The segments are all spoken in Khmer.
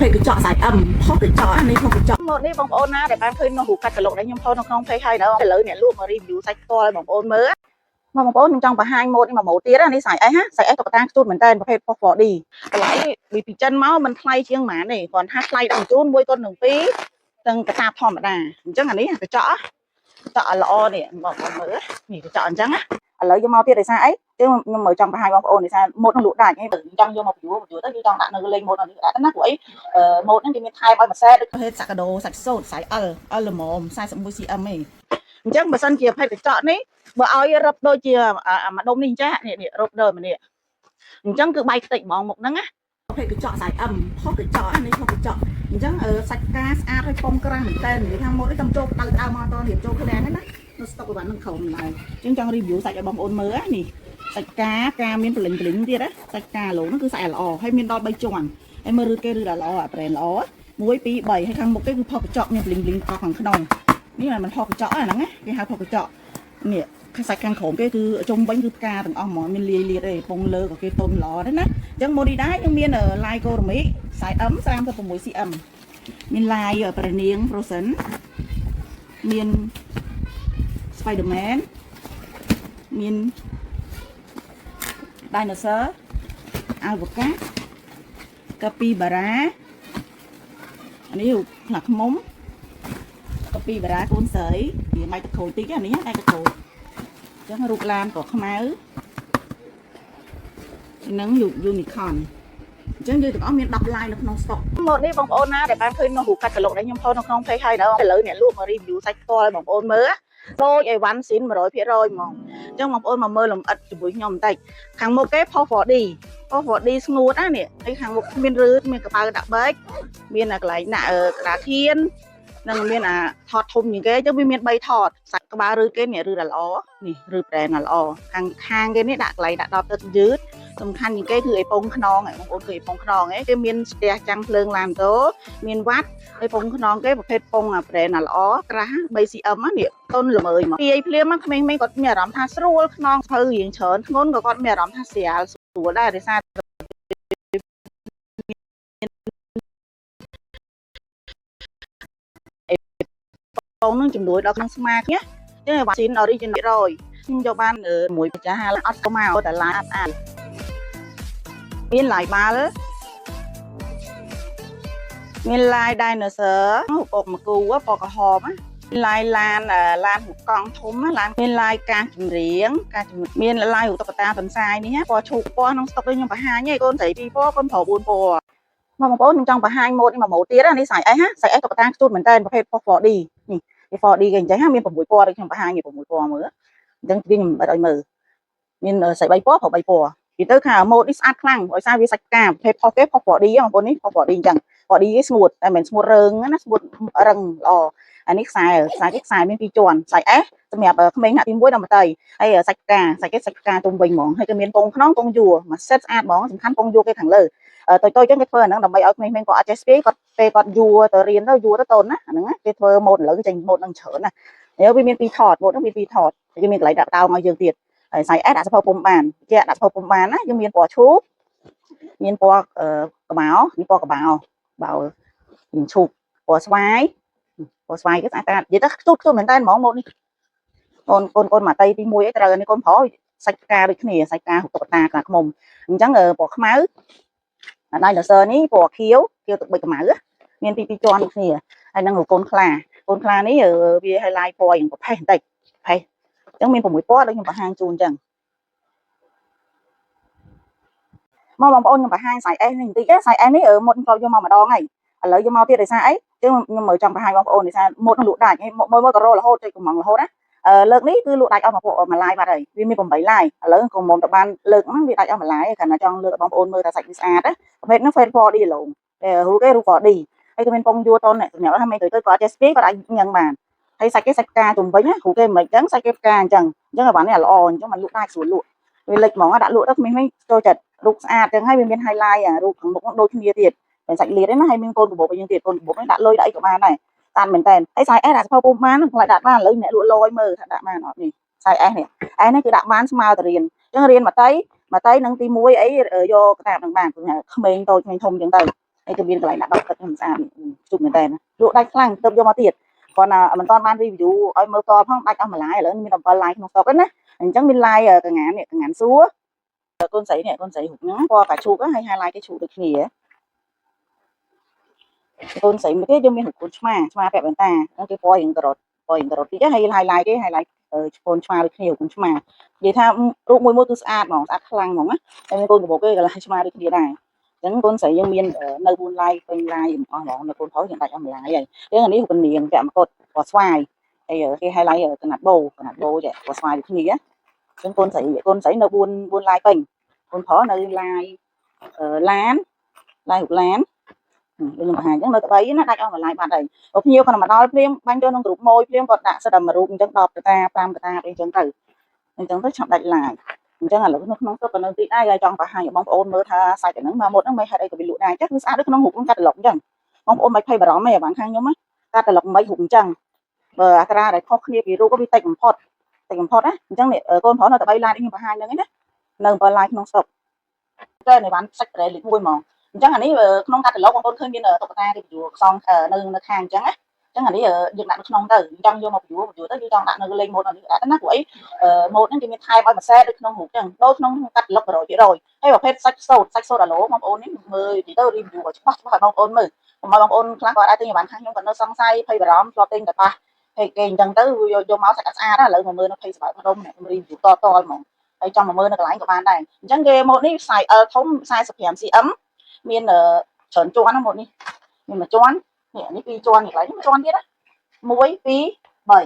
ភេទកញ្ចក់សាច់ M ផុសកញ្ចក់អានេះផុសកញ្ចក់ម៉ូតនេះបងប្អូនណាដែលបានឃើញក្នុងរូបកាត់កឡុកដែលខ្ញុំផុសនៅក្នុង page ហើយនៅឥឡូវអ្នកលក់មក review សាច់ផ្ទាល់ឲ្យបងប្អូនមើលមកបងប្អូនខ្ញុំចង់បង្ហាញម៉ូតនេះមួយម៉ូតទៀតអានេះសាច់ S ហ่ะសាច់ S តុក្កតាខ្ទួតមែនតើប្រភេទផុស 4D តម្លៃពីពីចិនមកមិនថ្លៃជាងប៉ុន្មានទេគ្រាន់ថាថ្លៃដល់ជូន1កុននឹង2ទាំងកតាបធម្មតាអញ្ចឹងអានេះកញ្ចក់កញ្ចក់ឲ្យល្អនេះបងប្អូនមើលនេះកញ្ចក់អញ្ចឹងណាឥឡូវយកមកទៀតដោយសារអីចឹងខ្ញុំមើលចង់បង្ហាញបងប្អូនដោយសារម៉ូតនឹងលក់ដាច់ហ្នឹងចង់យកមកបញ្យួរបញ្យួរទៅគឺចង់ដាក់នៅលេងម៉ូតនេះដាក់ណាព្រោះអីម៉ូតហ្នឹងគេមានថែមឲ្យមួយសែតដូចប្រភេទសាកាដូសាច់សូត្រសាច់ L L ល្មម41 cm ឯងអញ្ចឹងបើសិនជាភេទកញ្ចក់នេះបើឲ្យរឹបដូចជាមួយដុំនេះអញ្ចឹងនេះនេះរឹបដើមនេះអញ្ចឹងគឺបែកខ្ទេចហ្មងមុខហ្នឹងណាប្រភេទកញ្ចក់សាច់ M ផុសកញ្ចក់នេះផុសកញ្ចក់អញ្ចឹងសាច់ផ្កាស្អាតហើយពងក្រាស់មែនតើនិយាយថាម៉ូតនេះចាំចូលក្តៅក្តៅមកតរៀបចូលឃ្លាំងហ្នឹងណានៅស្តុកអីវ៉ាន់នឹងក្រុមឡើយអញ្ចឹងចង់ review សាច់ឲ្យបងប្អូនមើលណានេះសាច់ផ្កាផ្កាមានប្លិញប្លិញទៀតណាសាច់ផ្កាឡូហ្នឹងគឺសាច់ល្អហើយមានដល់3ជាន់ហើយមើលឬគេឬល្អអា brand ល្អ1 2 3ហើយខាងមុខគេគឺផុសកញ្ចក់មានប្លិញប្លិញកោខាងក្នុងនេះมันផុសកញ្ចក់អាហ្នឹងណាគេហៅផុសកញ្ចក់នេះសាច់ខាងក្រោមគេគឺជុំវិញគឺផ្កាទាំងអស់ហ្មងមានលាយលាតទេពងលើក៏គេតុនល្អដែរណាអញ្ចឹងម៉ូឌីដែរយើងមានឡាយកូរ៉ូមីខ្សែ M 36 cm មានឡាយព្រះនាង Frozen មាន Spider-Man មាន Dinosaur អាវកាកាពីបារ៉ាអានេះរូបខ្លាឃ្មុំកាពីបារ៉ាកូនស្រីវាមិនតក្រូចតិចអានេះតែតក្រូចអញ្ចឹងរូបឡានក៏ខ្មៅនឹងរូប unicorn អញ្ចឹងយើងទាំងអស់មាន10ឡាយនៅក្នុង stock ម៉ូតនេះបងប្អូនណាដែលបានឃើញក្នុងរូបកាត់កឡុកដែលខ្ញុំផុសនៅក្នុង page ហើយនៅឥឡូវអ្នកលក់មក review សាច់ផ្ទាល់ឲ្យបងប្អូនមើលដូចអីវ៉ាន់ស៊ីន100%ហ្មងអញ្ចឹងបងប្អូនមកមើលលំអិតជាមួយខ្ញុំបន្តិចខាងមុខគេផុស 4D ផុស 4D ស្ងួតណានេះហើយខាងមុខមានរឺមានកប៉ៅដាក់បែកមានកន្លែងដាក់ក្តារធាននិងមានអាថតធំជាងគេអញ្ចឹងវាមាន3ថតសាច់ក្បាលឬគេនេះឬល្អនេះឬប្រែនល្អខាងខាងគេនេះដាក់កន្លែងដាក់ដល់ទឹកយឺតសំខាន់ជាងគេគឺអេពងខ្នងបងប្អូនគឺអេពងខ្នងឯងគេមានស្ទះចាំងភ្លើងឡានតូមានវ៉ាត់ហើយពងខ្នងគេប្រភេទពងអាប្រែនល្អក្រាស់ 3cm នេះតុនល្មើយមកពីភ្លាមក្មេងៗគាត់មានអារម្មណ៍ថាស្រួលខ្នងភៅរៀងច្រើនធ្ងន់ក៏គាត់មានអារម្មណ៍ថាស្រាលស្រួលដែរដោយសារអេពងនឹងជំនួយដល់ក្នុងស្មាគ្នាចឹងវ៉ាក់ស៊ីន original 100ខ្ញុំយកបានមួយប្រចាស់អត់មកតែឡាអត់អាចមានឡាយបាល់មានឡាយ dinosaur ពកមកគូពណ៌ក្រហមឡាយឡានឡានរូបកង់ធំឡានមានឡាយការចម្រៀងការមានឡាយរូបតុក្កតាទន្សាយនេះពណ៌ឈូកពណ៌ក្នុងស្តុកនេះខ្ញុំបង្ហាញឯងកូនស្រី2ពណ៌កូនប្រុស4ពណ៌មកបងប្អូនខ្ញុំចង់បង្ហាញម៉ូតនេះមួយម៉ូតទៀតនេះសាច់ S ហ่ะសាច់ S តុក្កតាខ្ទួតមែនតើប្រភេទ 4D នេះ 4D គេអញ្ចឹងមាន6ពណ៌ដូចខ្ញុំបង្ហាញនេះ6ពណ៌មើលអញ្ចឹងវាខ្ញុំបិទឲ្យមើលមានសាច់3ពណ៌ប្រុស3ពណ៌និយាយទៅខាម៉ូតនេះស្អាតខ្លាំងដោយសារវាសាច់ផ្កាប្រភេទផុសគេផុស 4D បងប្អូននេះផុស 4D អញ្ចឹង 4D គេស្ងួតតែមិនស្ងួតរើងណាស្ងួតរឹងល្អអានេះខ្សែខ្សែគេខ្សែមានពីរជាន់ខ្សែ S សម្រាប់ក្មេងថ្នាក់ទី1ដល់មតីហើយសាច់ផ្កាសាច់គេសាច់ផ្កាជុំវិញហ្មងហើយក៏មានពងខ្នងពងយួរមួយសិតស្អាតហ្មងសំខាន់ពងយួរគេខាងលើតូចតូចចឹងគេធ្វើអាហ្នឹងដើម្បីឲ្យក្មេងៗគាត់អត់ចេះស្ពាយគាត់ពេលគាត់យួរទៅរៀនទៅយួរទៅតូនណាអាហ្នឹងគេធ្វើម៉ូតឥឡូវគេចេញម៉ូតហ្នឹងច្រើនណាហើយវាមានពីរថតម៉ូតហ្នឹងមានពីរថតគេមានកន្លែងដាក់តោងឲ្យយើងទៀតហើយសាច់ S ដាក់សភៅពុំបានជាដាក់សភៅពុំបានណាយើងមានពណ៌ឈូកមានពណ៌កបោមានពណ៌កបោបោមានឈូកពណ៌ស្វាយពណ៌ស្វាយគេស្អាតតានិយាយទៅខ្ទួតខ្ទួតមែនតើហ្មងម៉ូតនេះកូនកូនកូនមកតៃទី1អីត្រូវនេះកូនប្រុសសាច់ផ្កាដូចគ្នាសាច់ផ្ការូបតុក្កតាក្លាខ្មុំអញ្ចឹងពណ៌ខ្មៅ dinosaur នេះពណ៌ខៀវខៀវទឹកបិចខ្មៅមានពីរពីរជាន់គ្នាហើយនឹងរូបកូនខ្លាកូនខ្លានេះវា highlight ពណ៌យ៉ាងប្រផេះបន្តិចផេះអញ្ចឹងមាន6ពណ៌ដូចខ្ញុំបង្ហាញជូនអញ្ចឹងមកបងប្អូនខ្ញុំបង្ហាញសាច់ S នេះបន្តិចសាច់ S នេះមុតខ្ញុំយកមកម្ដងហើយឥឡូវយកមកទៀតដោយសារអីចឹងខ្ញុំមើលចង់បង្ហាញបងប្អូនដោយសារម៉ូតនឹងលក់ដាច់មួយមួយក៏រលរហូតចុចកំងរហូតណាលើកនេះគឺលក់ដាច់អស់មួយមួយឡាយបាត់ហើយវាមាន8ឡាយឥឡូវក៏មុំតបានលើកហ្នឹងវាដាច់អស់មួយឡាយគ្រាន់តែចង់លើកបងប្អូនមើលថាសាច់វាស្អាតណាប្រភេទហ្នឹង Fade 4D ឡងរូបគេរូប 4D ហើយក៏មានពងយួរតនសម្រាប់ថាមិនទៅទៅគាត់ចេះស្ពីគាត់អាចញ៉ាំបានហើយសាច់គេសាច់ផ្កាជុំវិញណាគ្រូគេមិនចឹងសាច់គេផ្កាអញ្ចឹងអញ្ចឹងអាវ៉ាន់នេះល្អអញ្ចឹងมันលក់ដាច់ស្រួលលក់វាលិចហ្មងដាក់លក់ទៅក្មេងៗចូលចិត្តរូបស្អាតចឹងហើយវាមាន highlight អារូបខាងមុខដូចគ្នាទៀតមិនសាច់លាតទេណាហើយមានកូនកាបូបយើងទៀតកូនកាបូបនេះដាក់លុយដាក់អីក៏បានដែរតាន់មែនតើហើយសាច់ S ដាក់សភៅពុំបានខ្លាចដាក់បានឥឡូវអ្នកលក់លយមើលថាដាក់បានអត់នេះសាច់ S នេះ S នេះគឺដាក់បានស្មើទៅរៀនអញ្ចឹងរៀនមកតៃមកតៃនឹងទី1អីយកកតាបនឹងបានក្មេងតូចក្មេងធំអញ្ចឹងទៅ ហើយក៏មានកន្លែងដាក់ដបទឹកខ្ញុំស្អាតជុំមែនតើលក់ដាច់ខ្លាំងទៅយកមកទៀតគាត់ណាមិនតាន់បាន review ឲ្យមើលតផងដាច់អស់មួយឡាយឥឡូវមាន7ឡាយក្នុងស្តុកហ្នឹងណាអញ្ចឹងមានឡាយកងាននេះកងានសួរកូនស្រីនេះកូនស្រីរូបហ្នឹងពណ៌កាឈូកហើយ highlight គេឈូកដូចគ្នាកូនស្រីមួយទៀតយើងមានរូបកូនឆ្មាឆ្មាពាក់វ៉ែនតាហ្នឹងគេពណ៌រៀងការ៉ុតពណ៌រៀងការ៉ុតតិចហើយ highlight គេ highlight កូនឆ្មាដូចគ្នាកូនឆ្មានិយាយថារូបមួយមួយគឺស្អាតហ្មងស្អាតខ្លាំងហ្មងណាហើយមានកូនកាបូបគេក៏ឡាយឆ្មាដូចគ្នាដែរអញ្ចឹងកូនស្រីយើងមាននៅ4ឡាយពេញឡាយអស់ហ្មងនៅកូនប្រុសយើងដាច់អស់មួយឡាយហើយយើងអានេះរូបនាងពាក់មកុដពណ៌ស្វាយហើយគេ highlight កណាត់បូកណាត់បូចេះពណ៌ស្វាយដូចគ្នាអញ្ចឹងកូនស្រីកូនស្រីនៅ4ឡាយពេញកូនប្រុសនៅឡាយឡានឡាយរូបឡានដូចខ្ញុំបង្ហាញអញ្ចឹងនៅត្បីណាដាច់អស់មួយឡាយបាត់ហើយភ្ញៀវគាត់មកដល់ភ្លាមបាញ់ចូលក្នុងក្រុមម៉ួយភ្លាមគាត់ដាក់សិតតែមួយរូបអញ្ចឹង10កតា5កតាអីអញ្ចឹងទៅអញ្ចឹងទៅឆាប់ដាច់ឡាយអញ្ចឹងឥឡូវនៅក្នុងស្រុកក៏នៅទីដែរគេចង់បង្ហាញឲ្យបងប្អូនមើលថាសាច់អាហ្នឹងមកមុតហ្នឹងមិនហេតុអីក៏វាលក់ដែរចាស់គឺស្អាតដូចក្នុងរូបកាតាឡុកអញ្ចឹងបងប្អូនមិនភ័យបារម្ភទេអាវ៉ាន់ខាងខ្ញុំកាតាឡុកមិនរូបអញ្ចឹងបើអត្រាដែលខុសគ្នាពីរូបក៏វាតិចបំផុតតិចបំផុតណាអញ្ចឹងនេះកូនប្រុសនៅតែ3ឡាយខ្ញុំបង្ហាញហ្នឹងឯណានៅ7ឡាយក្នុងស្រុកតែในវ៉ាន់សាច់ប្រេលេខ1ហ្មងអញ្ចឹងអានេះក្នុងកាតាឡុកបងប្អូនឃើញមានតុក្កតាគេបញ្យល់ខ្សងនៅនៅខាងអញ្ចឹងណាអញ្ចឹងអានេះយើងដាក់នៅក្នុងទៅចង់យកមកបញ្យល់បញ្យល់ទៅយើងចង់ដាក់នៅលេងម៉ូតនេះដាក់ទៅណាព្រោះអីម៉ូតហ្នឹងគេមានថែមឲ្យមួយសែតដូចក្នុងរូបអញ្ចឹងដូចក្នុងកាតាឡុក100%ហើយប្រភេទសាច់សូត្រសាច់សូត្រអាឡូបងប្អូននេះមើលទៅ review ឲ្យច្បាស់ច្បាស់ឲ្យបងប្អូនមើលកុំឲ្យបងប្អូនខ្លះគាត់អាចទិញអីវ៉ាន់ខាងខ្ញុំគាត់នៅសង្ស័យភ័យបារម្ភធ្លាប់ទិញតែប៉ះហើយគេអញ្ចឹងទៅយកយកមកសាច់អត់ស្អាតឥឡូវមកមើលនៅភ័យសប្បាយម្ដុំនេះ review តតហ្មងហើយចង់មកមើលនៅកន្លែងក៏បានដែរអញ្ចឹងគេម៉ូតនេះ size L ធំ45 cm មានច្រើនជាន់ណាម៉ូតនេះមានមួយជាន់នេះនេះពីរជាន់នេះកន្លែងនេះមួយជាន់ទៀតណា1 2 3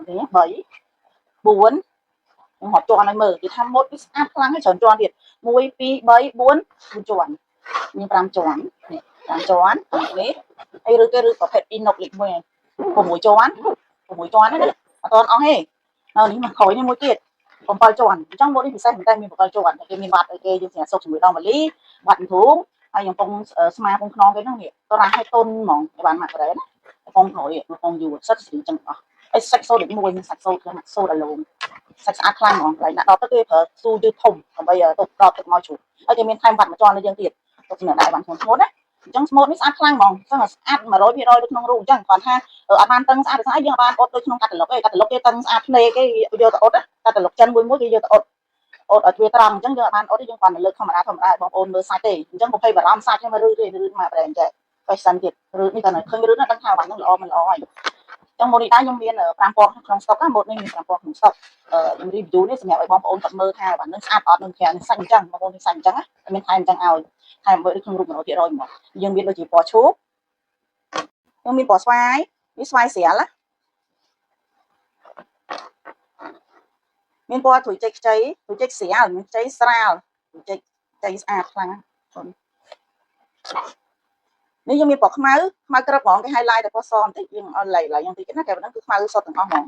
នេះ3 4ខ្ញុំហត់ជាន់ឲ្យមើលគេថាម៉ូតវាស្អាតខ្លាំងហើយច្រើនជាន់ទៀត1 2 3 4 4ជាន់មាន5ជាន់នេះ5ជាន់នេះហើយឬគេឬប្រភេទ inox លេខ1 6ជាន់6ជាន់ហ្នឹងណាអត់តអស់ទេនៅនេះមកក្រោយនេះមួយទៀត7ជាន់អញ្ចឹងម៉ូតនេះពិសេសមែនតើមាន7ជាន់គេមានវត្តអីគេយើងសម្រាប់សុកជាមួយដងវ៉ាលីវត្តធូងហើយយើងពងស្មាពងខ្នងគេហ្នឹងនេះតរ៉ាឲ្យតុនហ្មងឲ្យបានម៉ាក់ប្រេណាពងក្រោយពងយូរសិតស្រីចឹងអស់ហើយសាច់សូត្រលេខ1មានសាច់សូត្រចឹងសូត្រអាឡូងសាច់ស្អាតខ្លាំងហ្មងកន្លែងដាក់ដបទឹកគេប្រើស៊ូយឺតធំដើម្បីទុកដបទឹកមកជ្រូកហើយគេមានថែមវត្តមួយជាន់លើយើងទៀតទុកសម្រាប់ដាក់បានធ្ងន់ធ្ងរណាអញ្ចឹងស្មូតនេះស្អាតខ្លាំងហ្មងអញ្ចឹងស្អាត100%ដូចក្នុងរូបអញ្ចឹងគាត់ថាអត់បានតឹងស្អាតស្អាតយើងអត់បានអត់ដូចក្នុងកាតាឡុកទេកាតាឡុកគេតឹងស្អាតភ្នែកគេយកទៅអត់កាតាឡុកចិនមួយមួយគេយកទៅអត់អត់ឲ្យវាត្រង់អញ្ចឹងយើងអត់បានអត់ទេយើងគ្រាន់តែលើកធម្មតាធម្មតាឲ្យបងប្អូនមើលសាច់ទេអញ្ចឹងកុំភ័យបារម្ភសាច់ខ្ញុំឬទេឬមកប្រែអញ្ចឹង fashion ទៀតឬនេះគាត់ឃើញឬណាដឹងថាវ៉ាន់ហ្នឹងល្អមិនល្អហើយចឹងម៉ូតនេះដែរខ្ញុំមាន5ពណ៌ក្នុងស្តុកណាម៉ូតនេះមាន5ពណ៌ក្នុងស្តុកខ្ញុំ review នេះសម្រាប់ឲ្យបងប្អូនគាត់មើលថាវ៉ាន់ហ្នឹងស្អាតអត់នឹងក្រៅនេះសាច់អញ្ចឹងបងប្អូននេះសាច់អញ្ចឹងណាមានថែមអញ្ចឹងឲ្យថែមដូចក្នុងរូប100%ហ្មងយើងមានដូចជាពណ៌ឈូកយើងមានពណ៌ស្វាយនេះស្វាយស្រាលណាមានពណ៌ត្រួយចេកខ្ចីត្រួយចេកស្រាលមានខ្ចីស្រាលត្រួយចេកខ្ចីស្អាតខ្លាំងនេះយើងមានពណ៌ខ្មៅខ្មៅក្រឹបហ្មងគេ highlight តែពណ៌សបន្តិចយើងឲ្យឡៃឡៃយ៉ាងតិចណាគេហ្នឹងគឺខ្មៅសុទ្ធទាំងអស់ហ្មង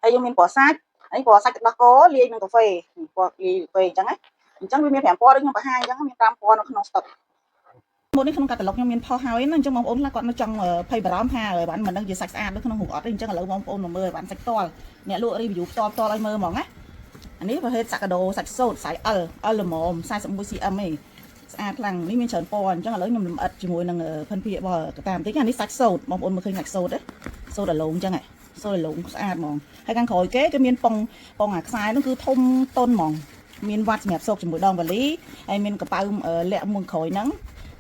ហើយយើងមានពណ៌សាច់នេះពណ៌សាច់ទឹកដោះគោលាយនឹងកាហ្វេពណ៌លាយកាហ្វេអញ្ចឹងណាអញ្ចឹងវាមាន5ពណ៌ដូចខ្ញុំបង្ហាញអញ្ចឹងមាន5ពណ៌នៅក្នុងស្តុកមុននេះក្នុងកាតាឡុកខ្ញុំមានផុសហើយណាអញ្ចឹងបងប្អូនខ្លះគាត់នៅចង់ភ័យបារម្ភថាបានមិនដឹងជាសាច់ស្អាតនៅក្នុងរូបអត់ទេអញ្ចឹងឥឡូវបងប្អូនមកមើលបានសាច់ផ្ទាល់អ្នកលក់ review ផ្ទាល់ផ្ទាល់ឲ្យមើលហ្មងណាអានេះប្រភេទសាក់កាដូសាច់សូត្រសាច់ L L ល្មម41 cm ឯងស្អាតខ្លាំងនេះមានច្រើនពណ៌អញ្ចឹងឥឡូវខ្ញុំលម្អិតជាមួយនឹងផិនភាករបស់កតាបន្តិចអានេះសាច់សូត្របងប្អូនមើលឃើញសាច់សូត្រទេសូត្រអាឡូងអញ្ចឹងសូត្រអាឡូងស្អាតហ្មងហើយខាងក្រោយគេគេមានប៉ុងប៉ុងអាខ្សែនោះគឺធំតុនហ្មងមានវត្តសម្រាប់សូកជាមួយដងវ៉ាលីហើយមានកប៉ៅលាក់មួយក្រោយហ្នឹង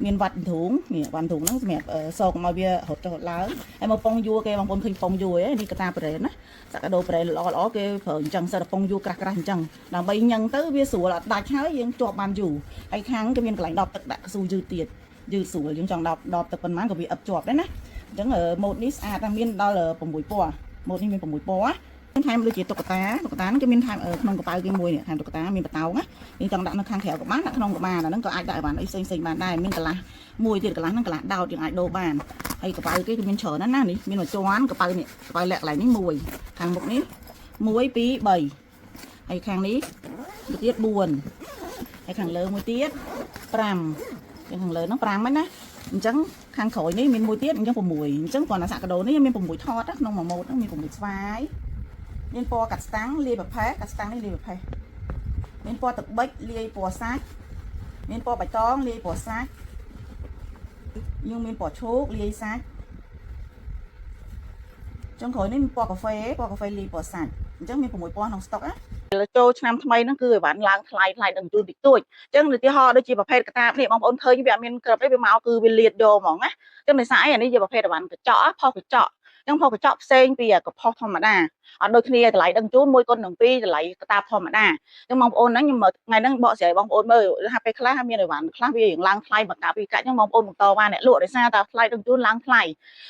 មានវត្តធូងនេះវត្តធូងហ្នឹងសម្រាប់សោកមកវារត់ចុះរត់ឡើងហើយមកប៉ុងយួរគេបងប្អូនឃើញប៉ុងយួរឯនេះកតាប្រេនណាសាក់កាដូប្រេនល្អល្អគេប្រើអញ្ចឹងសិតតែប៉ុងយួរក្រាស់ក្រាស់អញ្ចឹងដើម្បីញឹងទៅវាស្រួលអត់ដាច់ហើយយើងជាប់បានយូរហើយខាងគេមានកន្លែងដបទឹកដាក់កស៊ូយឺតទៀតយឺតស្រួលយើងចង់ដបដបទឹកប៉ុន្មានក៏វាអឹបជាប់ដែរណាអញ្ចឹងម៉ូតនេះស្អាតតែមានដល់6ពណ៌ម៉ូតនេះមាន6ពណ៌ថែមដូចជាតុក្កតាតុក្កតាហ្នឹងគេមានថែមក្នុងកប៉ៅគេមួយនេះថែមតុក្កតាមានបតោងណាយើងចង់ដាក់នៅខាងក្រៅក៏បានដាក់ក្នុងក៏បានអាហ្នឹងក៏អាចដាក់បានអីផ្សេងផ្សេងបានដែរមានកន្លះមួយទៀតកន្លះហ្នឹងកន្លះដោតយើងអាចដូរបានហើយកប៉ៅគេគឺមានច្រើនណាស់ណានេះមានមួយជាន់កប៉ៅនេះកប៉ៅលាក់កន្លែងនេះមួយខាងមុខនេះ1 2 3ហើយខាងនេះមួយទៀត4ហើយខាងលើមួយទៀត5ចឹងខាងលើហ្នឹង5ហ្នឹងណាអញ្ចឹងខាងក្រោយនេះមានមួយទៀតអញ្ចឹង6អញ្ចឹងគ្រាន់តែសាក់កាដូនេះមាន6ថតក្នុងមួយម៉ូតហ្នឹងមាន6ស្វាយមានពណ៌កាត់ស្តាំងលាយប្រផេះកាត់ស្តាំងនេះលាយប្រផេះ មានពណ៌ទឹកប៊ិចលាយពណ៌សាច់មានពណ៌បៃតងលាយពណ៌សាច់យើងមានពណ៌ឈូកលាយសាច់ចុងក្រោយនេះមានពណ៌កាហ្វេពណ៌កាហ្វេលាយពណ៌សាច់អញ្ចឹងមាន6ពណ៌ក្នុងស្តុកណាចូលឆ្នាំថ្មីហ្នឹងគឺអីវ៉ាន់ឡើងថ្លៃថ្លៃដឹងជូនតិចតួចអញ្ចឹងឧទាហរណ៍ដូចជាប្រភេទកតាបនេះបងប្អូនឃើញវាអត់មានក្របទេវាមកគឺវាលាតយកហ្មងណាអញ្ចឹងដោយសារអីអានេះជាប្រភេទអីវ៉ាន់កញ្ចក់ផុសកញ្ចក់អញ្ចឹងផុសកញ្ចក់ផ្សេងពីកផុសធម្មតាអត់ដូចគ្នាតម្លៃដឹងជូន1គុណនឹង2តម្លៃកតាបធម្មតាអញ្ចឹងបងប្អូនហ្នឹងខ្ញុំថ្ងៃហ្នឹងបកស្រាយបងប្អូនមើលថាពេលខ្លះមានអីវ៉ាន់ខ្លះវារៀងឡើងថ្លៃមកកាពីកាច់អញ្ចឹងបងប្អូនបន្តបានអ្នកលក់ដោយសារតែថ្លៃដឹងជូនឡើងថ្លៃ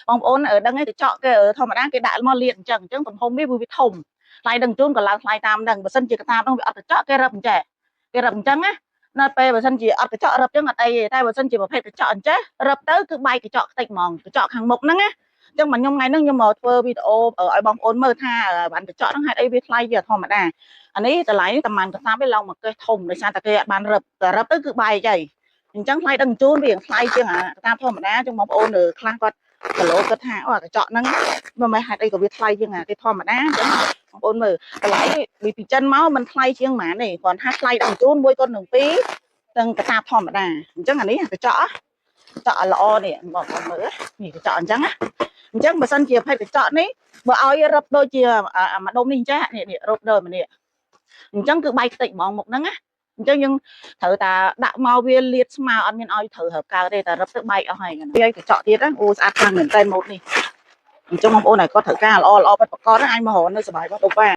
បងប្អូនដឹងឯងកញ្ចក់គេធម្មតាគេដាក់មកលាតអញ្ចឹងអញ្ចឹងទំហំវាវាធំថ្លៃដឹងជូនក៏ឡើងថ្លៃតាមហ្នឹងបើសិនជាកតាបហ្នឹងវាអត់កញ្ចក់គេរឹបអញ្ចេះគេរឹបអញ្ចឹងណានៅពេលបើសិនជាអត់កញ្ចក់រឹបអញ្ចឹងអត់អីទេតែបើសិនជាប្រភេទកញ្ចក់អញ្ចេះរឹបទៅគឺបែកកញ្ចក់ខ្ទេចហ្មងកញ្ចក់ខាងមុខហ្នឹងណាអញ្ចឹងមកខ្ញុំថ្ងៃហ្នឹងខ្ញុំមកធ្វើវីដេអូឲ្យបងប្អូនមើលថាបានកញ្ចក់ហ្នឹងហេតុអីវាថ្លៃជាធម្មតាអានេះតម្លៃប្រហែលកតាបវាឡើងមកកេះធំដោយសារតែគេអត់បានរឹបតែរឹបទៅគឺបែកហើយអញ្ចឹងថ្លៃដឹងជូនវាថ្លៃជាងអាកតាបធម្មតាអញ្ចឹងបងប្អូនខ្លះគាត់គីឡូគិតថាអូអាកញ្ចក់ហ្នឹងមិនមែនហេតុអីក៏វាថ្លៃជាងអាគេធម្មតាអញ្ចឹងបងប្អូនមើលតម្លៃពីពីចិនមកមិនថ្លៃជាងប៉ុន្មានទេគ្រាន់ថាថ្លៃដឹងជូន1គុណនឹង2ទាំងកតាបធម្មតាអញ្ចឹងអានេះកញ្ចក់កញ្ចក់ល្អនេះបងប្អូនមើលនេះកញ្ចក់អញ្ចឹងណាអញ្ចឹងបើសិនជាភេទកញ្ចក់នេះបើឲ្យរឹបដូចជាមួយដុំនេះអញ្ចឹងនេះនេះរឹបដូចម្នាក់អញ្ចឹងគឺបែកខ្ទេចហ្មងមុខហ្នឹងណាអញ្ចឹងយើងត្រូវតែដាក់មកវាលាតស្មើអត់មានឲ្យត្រូវរើកើតទេតែរឹបទៅបែកអស់ហើយវាកញ្ចក់ទៀតណាអូស្អាតខ្លាំងមែនតើម៉ូតនេះអញ្ចឹងបងប្អូនឲ្យគាត់ត្រូវការល្អល្អពិតប្រាកដអាចមករកនៅសបាយរបស់ដូវ៉ា។